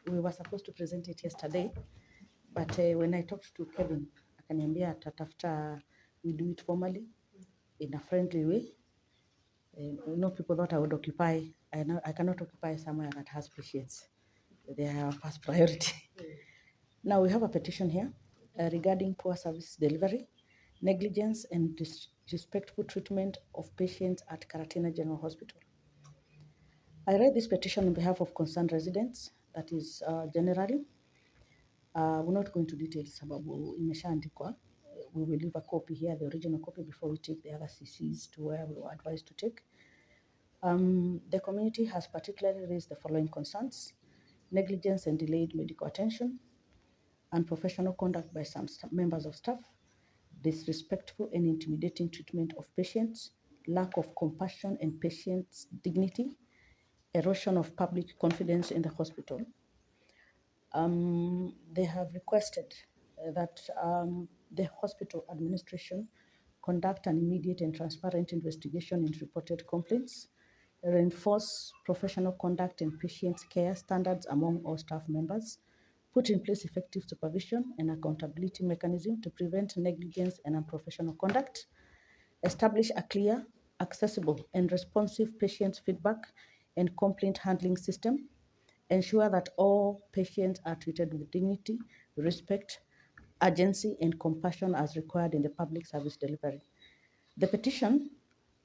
we were supposed to present it yesterday, but when I talked to Kevin, akaniambia atatafuta, we do it formally in a friendly way. People thought I would occupy. I cannot occupy somewhere that has patients. They are our first priority. Now we have a petition here regarding poor service delivery, negligence and disrespectful treatment of patients at Karatina General Hospital. I read this petition on behalf of concerned residents, that is generally. We're not going to details sababu imeshaandikwa. We will leave a copy here, the original copy, before we take the other CCs to where we were advised to take. The community has particularly raised the following concerns: negligence and delayed medical attention, unprofessional conduct by some members of staff, disrespectful and intimidating treatment of patients, lack of compassion and patients' dignity, erosion of public confidence in the hospital. They have requested that the hospital administration conduct an immediate and transparent investigation into reported complaints, reinforce professional conduct and patient care standards among all staff members, put in place effective supervision and accountability mechanism to prevent negligence and unprofessional conduct, establish a clear, accessible, and responsive patient feedback and complaint handling system, ensure that all patients are treated with dignity, respect, urgency, and compassion as required in the public service delivery. The petition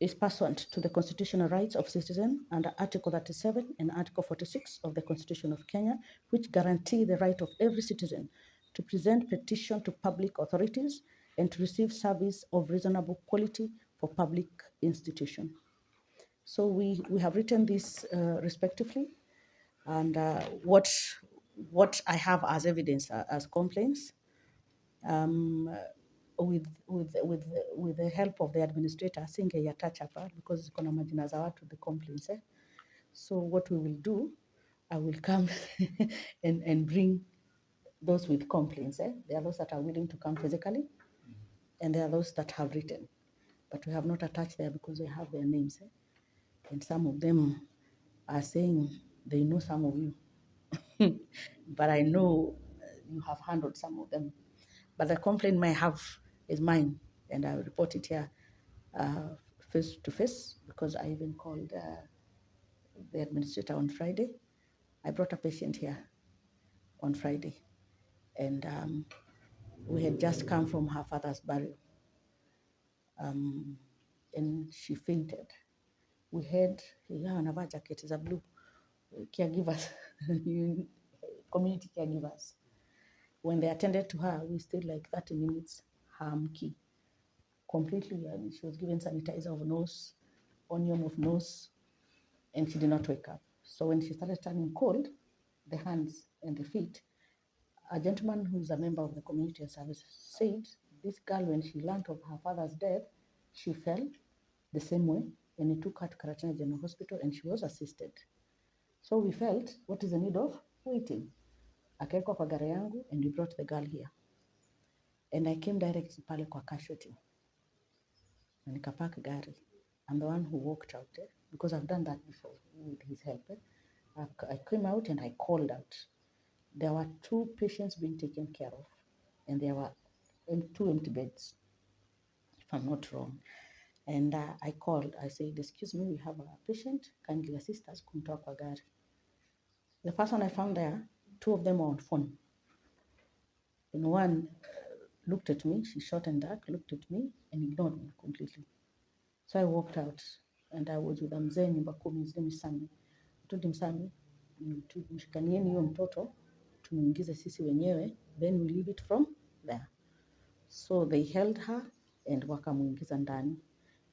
is pursuant to the constitutional rights of citizens under Article 37 and Article 46 of the Constitution of Kenya, which guarantee the right of every citizen to present petition to public authorities and to receive service of reasonable quality for public institution. So we have written this respectively, and what I have as evidence as complaints, with the help of the administrator, singeyatacha hapa because ziko na majina za watu, the complaints. So what we will do, I will come and bring those with complaints. There are those that are willing to come physically, and there are those that have written, but we have not attached there because we have their names. And some of them are saying they know some of you. But I know you have handled some of them. But the complaint may have is mine, and I will report it here face to face, because I even called the administrator on Friday. I brought a patient here on Friday, and we had just come from her father's burial, and she fainted. We had, anavaa jacket za blue, caregivers, community caregivers. When they attended to her, we stayed like 30 minutes, haamki completely, and she was given sanitizer of nose, onion of nose, and she did not wake up. So when she started turning cold, the hands and the feet, a gentleman who is a member of the community service said this girl, when she learned of her father's death, she fell the same way, and he took her to Karatina General Hospital, and she was assisted. So we felt, what is the need of waiting? Akaekwa kwa gari yangu, and we brought the girl here. And I came direct pale kwa casualty. Na nikapark gari. I'm the one who walked out, because I've done that before with his help. I came out and I called out. There were 2 patients being taken care of, and there were 2 empty beds, if I'm not wrong. And I called. I said, excuse me, we have a patient. Kindly assist us kumtoa kwa gari. The person I found there, 2 of them were on phone. And one looked at me, she short and dark, looked at me and ignored me completely. So I walked out, and I was with a mzee nyumba kumi, his name is Sami. I told him, Sami, mshikanieni huyo mtoto, tumuingize sisi wenyewe, then we leave it from there. So they held her and wakamuingiza ndani.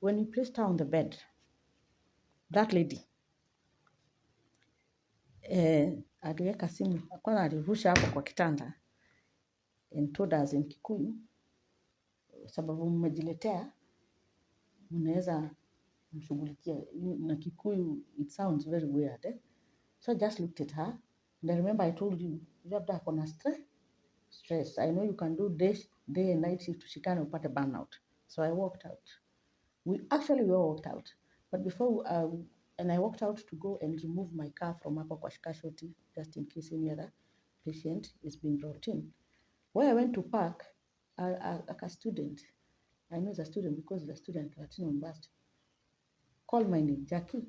When we placed her on the bed, that lady, aliweka simu, kwanza alirusha hapo kwa kitanda, and told us in Kikuyu, sababu mmejiletea, mnaweza mshughulikia. Na Kikuyu, it sounds very weird. So I just looked at her, and I remember I told you, labda ako na stress. I know you can do day and night shift, ushikane upate burnout. So I walked out. We all walked out. But before And I walked out to go and remove my car from hapo kwa casualty, just in case any other patient is being brought in. Where I went to park, like a student, I know it's a student because it's a student Platinum University, call my name, Jackie,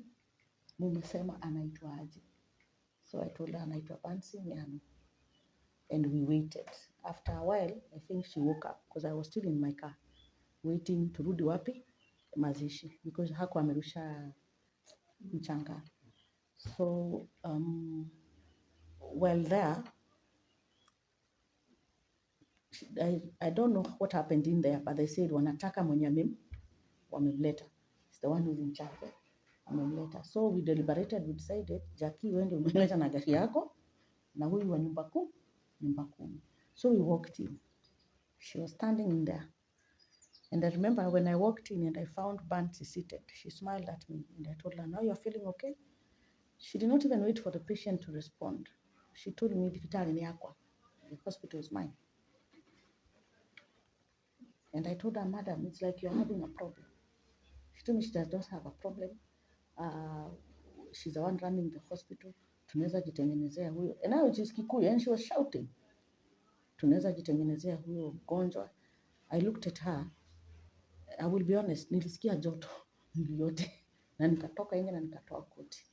mumesema anaitwa aje? So I told her anaitwa Pansy Nyano. And we waited. After a while, I think she woke up because I was still in my car waiting turudi wapi mazishi because hakuwa amerusha mchanga. So while there, I don't know what happened in there, but they said wanataka mwenye wamemleta. It's the one who's in charge. Amemleta. So we deliberated, we decided, Jackie, wewe ndio umeleta na gari yako na huyu wa nyumba kumi. So we walked in. She was standing in there. And I remember when I walked in and I found Bansi seated, she smiled at me and I told her, now you're feeling okay? She did not even wait for the patient to respond. She told me, the hospital is mine. And I told her, madam, it's like you're having a problem. She told me she does not have a problem. She's the one running the hospital. Tunaweza jitengenezea huyo. And now it is Kikuyu, and she was shouting. Tunaweza jitengenezea huyo mgonjwa. I looked at her. I will be honest, nilisikia joto yote. Na nikatoka nje na nikatoa koti.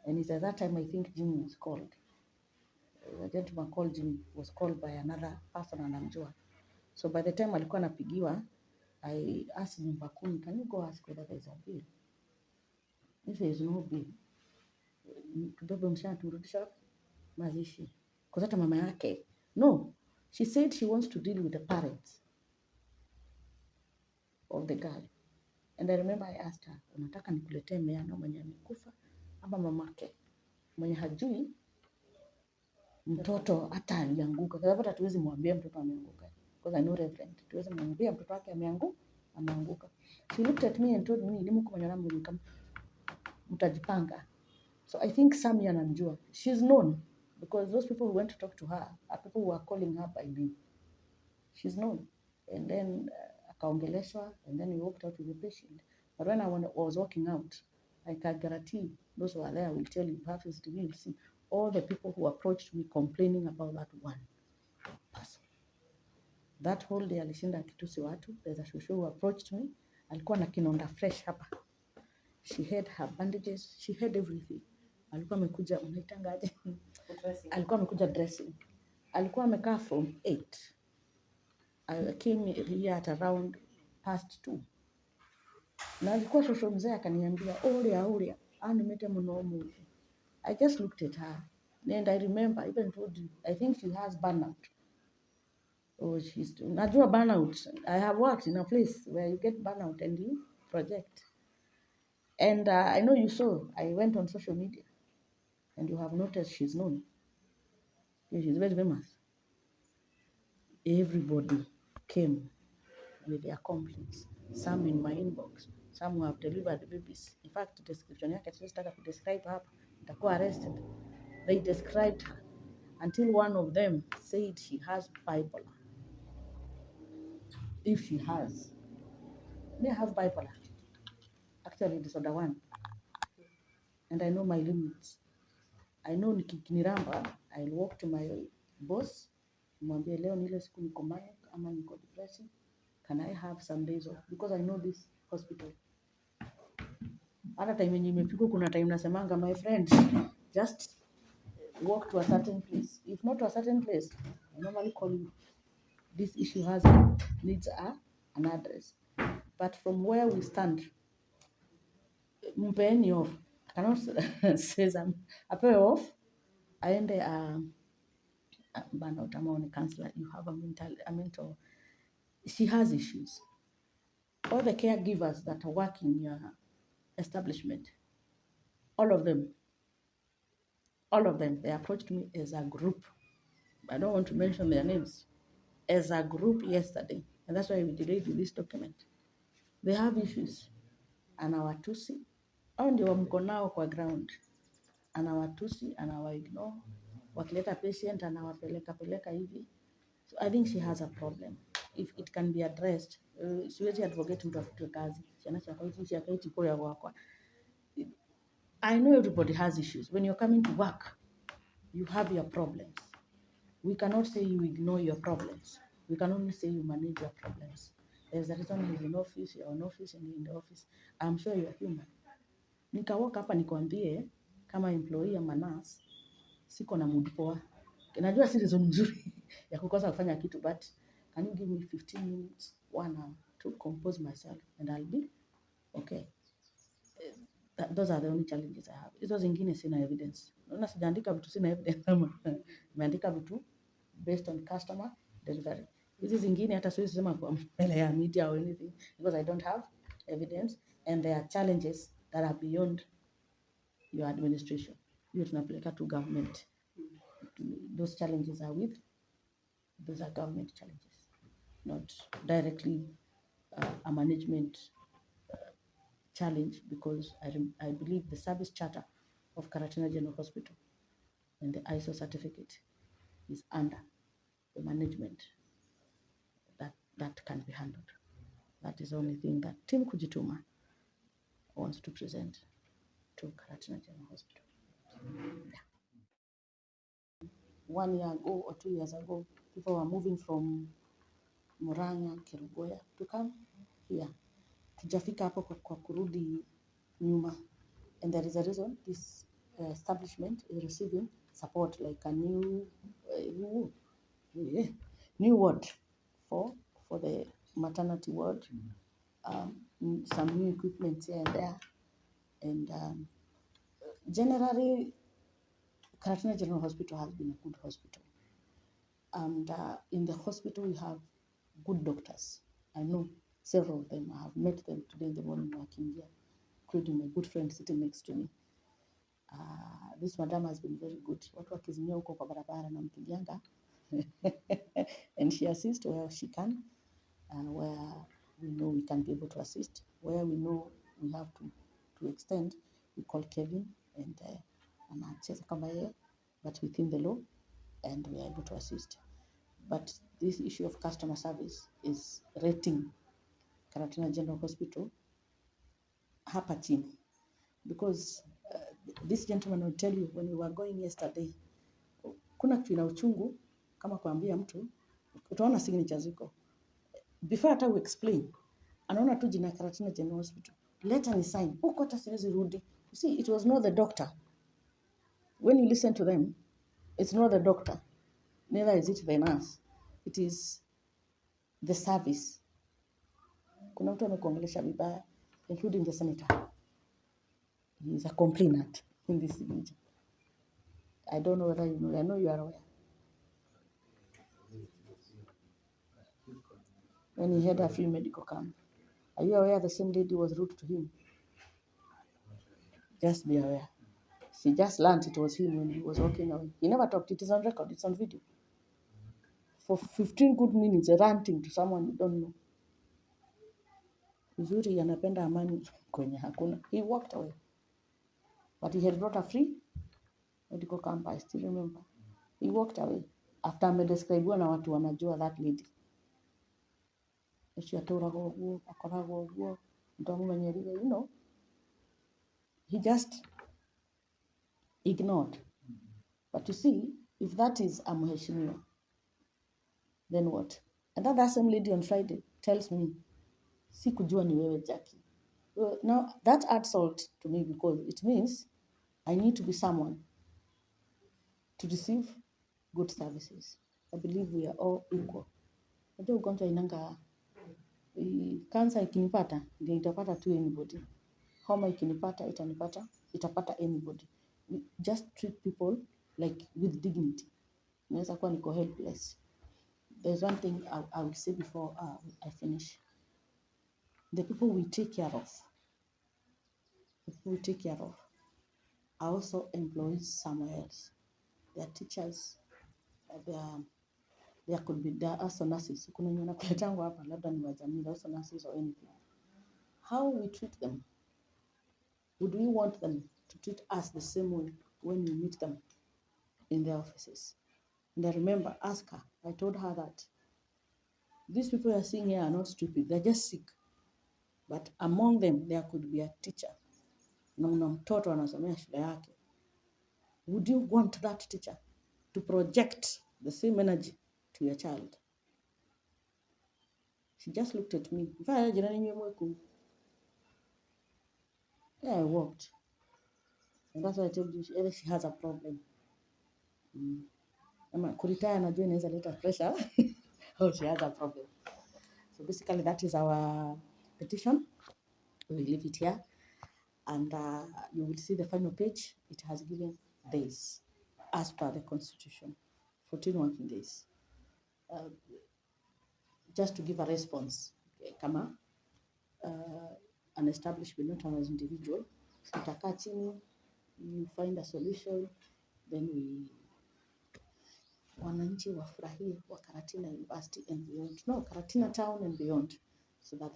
And it's at that time I think Jimmy was called. The gentleman called Jimmy was called by another person anamjua. So by the time alikuwa anapigiwa, I asked nyumba kumi, can you go ask whether there is a bill? If there is no bill, tubebe mshana turudisha mazishi. Kwa hata mama yake. No, she said she wants to deal with the parents of the girl. And I remember I asked her, unataka nikuletee meano mwenye amekufa ama mamake mwenye hajui mtoto hata alianguka. Kwa sababu hatuwezi mwambia mtoto ameanguka. Because I know Reverend. Tuwezi mwambia mtoto wake ameanguka. She looked at me and told me, ni mko mwenye namu kama mtajipanga. So I think Sami anamjua. She's known because those people who went to talk to her are people who are calling her by name. She's known. And then akaongeleshwa and then we walked out with the patient. But when I was walking out, I can guarantee those who are there will tell you, perhaps you will see all the people who approached me complaining about that one person. That whole day alishinda akitusi watu. There's a shushu who approached me. Alikuwa na kinonda fresh hapa. She had her bandages. She had everything. Alikuwa amekuja, unaitangaje? Alikuwa amekuja dressing. Alikuwa amekaa from 8. I came here at around past 2. Na alikuwa shosho mzee akaniambia, Oria, nimete mnomu. I just looked at her. And I remember, even told you, I think she has burnout. Najua burnout. I have worked in a place where you get burnout and you project. And I know you saw, I went on social media and you have noticed she's known. She's very famous. Everybody came with their complaints. Some in my inbox, some who have delivered babies. In fact, description yake sitaka ku describe hapa, nitakuwa arrested. They described her until one of them said she has bipolar. If she has, may have bipolar. Actually, disorder 1. And I know my limits. I know nikiniramba, I'll walk to my boss, mwambie leo ni ile siku niko manic ama niko depressing. Can I have some days off? Because I know this hospital. Hata time yenye imepigwa kuna time nasemanga, my friend, just walk to a certain place. If not to a certain place, I normally call you. This issue needs an address. But from where we stand, mpeni off. I cannot say apewe off. Aende burnout ama on counselor. You have a mental. She has issues. All the caregivers that work in your establishment, all of them, they approached me as a group. I don't want to mention their names. As a group yesterday. And that's why we delayed this document. They have issues. Anawatusi. Au ndio mko nao kwa ground. Anawatusi, anawaignore. Wakileta patient, anawapeleka hivi. So I think she has a problem. If it can be addressed, siwezi advocate mtu afutwe kazi. Siana chakaiti kwa ya wakwa. I know everybody has issues. When you're coming to work, you have your problems. We cannot say you ignore your problems. We can only say you manage your problems. There's a reason he's in office, you're in office, and you're in the office. I'm sure you're human. Nikawaka hapa nikwambie kama employee ama nurse, siko na mood poa. Najua si reason nzuri ya kukosa kufanya kitu, but can you give me 15 minutes, 1 hour to compose myself and I'll be okay. Those are the only challenges I have. Hizo zingine sina evidence. Naona sijaandika vitu sina evidence ama nimeandika vitu based on customer delivery. Hizi zingine hata siwezi sema kwa mbele ya media or anything because I don't have evidence and there are challenges that are beyond your administration. Hiyo tunapeleka to government. Those challenges are those are government challenges, not directly a management challenge, because I believe the service charter of Karatina General Hospital and the ISO certificate is under the management that can be handled. That is the only thing that Team Kujituma wants to present to Karatina General Hospital. Yeah. 1 year ago or 2 years ago, people were moving from Murang'a, Kerugoya to come here. Tujafika hapo kwa kurudi nyuma. And there is a reason this establishment is receiving support, like a new ward for the maternity ward, some new equipment here and there, and generally Karatina General Hospital has been a good hospital, and in the hospital we have good doctors. I know several of them. I have met them today in the morning working here, including my good friend sitting next to me. This madam has been very good. Watu wakizimia huko kwa barabara na mpigianga and she assists where she can, where we know we can be able to assist, where we know we have to extend, we call Kevin and anacheza kama yeye, but within the law, and we are able to assist. But this issue of customer service is rating Karatina General Hospital hapa chini, because this gentleman will tell you when we were going yesterday, kuna kitu ina uchungu kama kuambia mtu, utaona signature ziko before hata explain, anaona tu jina Karatina General Hospital, later ni sign huko, hata siwezi rudi. You see, it was not the doctor. When you listen to them, it's not the doctor, neither is it the nurse, it is the service. Kuna mtu amekuongelesha vibaya, including the senator. He is a complainant in this region. I don't know whether you know. I know you are aware. When he had a free medical camp, are you aware the same lady was rude to him? Just be aware. She just learned it was him when he was walking away. He never talked. It is on record. It's on video. For 15 good minutes, ranting to someone you don't know. Uzuri anapenda amani kwenye hakuna. He walked away. But he had brought a free medical camp, I still remember. He walked away after amedescribewa na watu wanajua that lady. She atoragwo guo, akoragwo guo, ndomu manyerire, you know. He just ignored. But you see, if that is a mheshimiwa, then what? And that same lady on Friday tells me, sikujua ni wewe Jackie. Now that adds salt to me, because it means I need to be someone to receive good services. I believe we are all equal. Unajua ugonjwa inanga, cancer ikinipata ndio itapata tu anybody. Homa ikinipata itanipata, itapata anybody. We just treat people like with dignity. Naweza kuwa niko helpless. There's one thing I will say before I finish. The people we take care of, are also employees somewhere else. They are teachers, there could be, there are also nurses. Kuna wenye wanakuletangwa hapa labda ni wajamii, also nurses or anything. How we treat them? Would we want them to treat us the same way when we meet them in their offices? And I remember, ask her, I told her that these people you are seeing here are not stupid, they're just sick. But among them, there could be a teacher, na una mtoto anasomea shule yake, would you want that teacher to project the same energy to your child? She just looked at me. Mfanya jirani nyewe mweku. Yeah, I walked. And that's why I told you, either she has a problem. Ama kuretire najua inaweza leta pressure or she has a problem. So basically that is our petition. We will leave it here. And you will see the final page. It has given days as per the constitution, 14 working days. Just to give a response. Kama an establishment, not as individual. So tutakaa chini, you find a solution, then wananchi wafurahie wa Karatina University and beyond. No, Karatina town and beyond, so that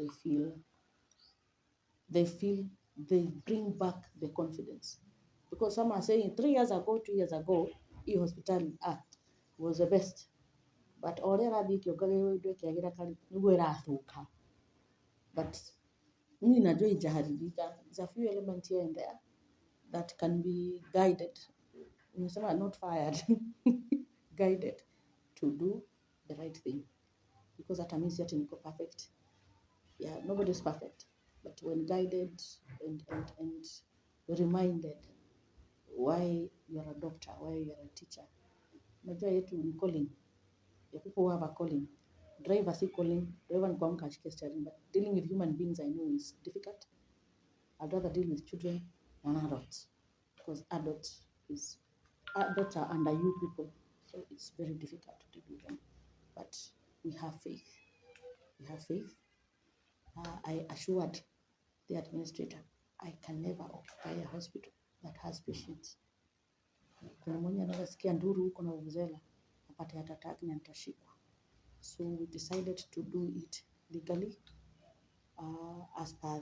they bring back the confidence. Because some are saying 3 years ago, 2 years ago, hii hospitali was the best. But orera thiki okagero ndo kiagira kali niguo irathuka. But mimi najua ijaharibika. There's a few elements here and there that can be guided. Nimesema not fired. Guided to do the right thing. Because hata mimi si niko perfect. Yeah, nobody's perfect. But when guided and reminded why you're a doctor, why you're a teacher. Najua yetu ni calling. The people who have a calling. Driver si calling. Driver ni kuamka ashike steering. But dealing with human beings I know is difficult. I'd rather deal with children than adults. Because adults are under you people. So it's very difficult to deal with them. But we have faith. We have faith. I assured the administrator, I can never occupy a hospital that has patients. Kuna mwenye anaweza sikia nduru huko na vuvuzela, apate heart attack na nitashikwa. So we decided to do it legally as per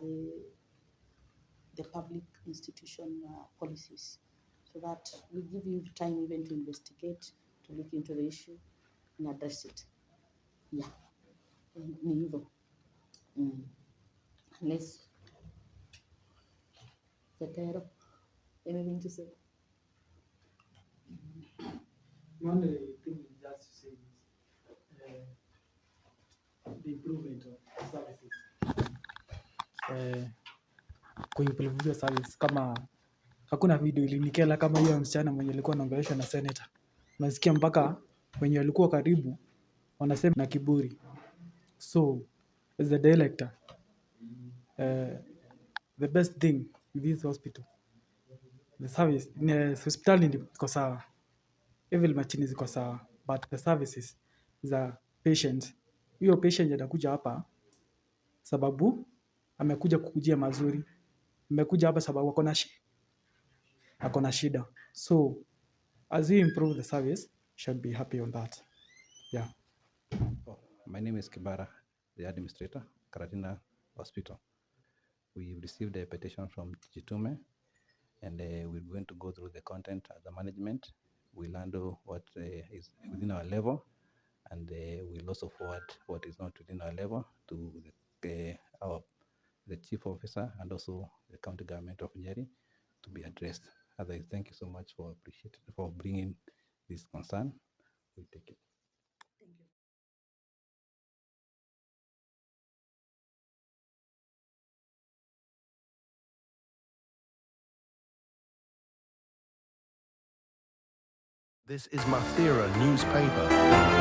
the public institution policies, so that we give you time even to investigate, to look into the issue and address it. Yeah, ni hivyo. Unless Zakero, anything to say? One thing just to say is the improvement of services. Kuimprove service, kama hakuna video ilinikela kama hiyo msichana mwenye alikuwa anaongeleshwa na senator. Nasikia mpaka wenye walikuwa karibu wanasema na kiburi. So as the director, the best thing with this hospital, the service, hospitali iko sawa, even machine ziko sawa, but the services za patient, huyo patient atakuja hapa sababu amekuja kukujia mazuri, amekuja hapa sababu ako na shida. So as we improve the service, should be happy on that. Yeah. My name is Kibara, the administrator, Karatina Hospital. We received a petition from Jitume, and we're going to go through the content as the management. We'll handle what is within our level, and we'll also forward what is not within our level to the chief officer and also the county government of Nyeri to be addressed. Otherwise, thank you so much for bringing this concern. We'll take it. Thank you. This is Mathira newspaper.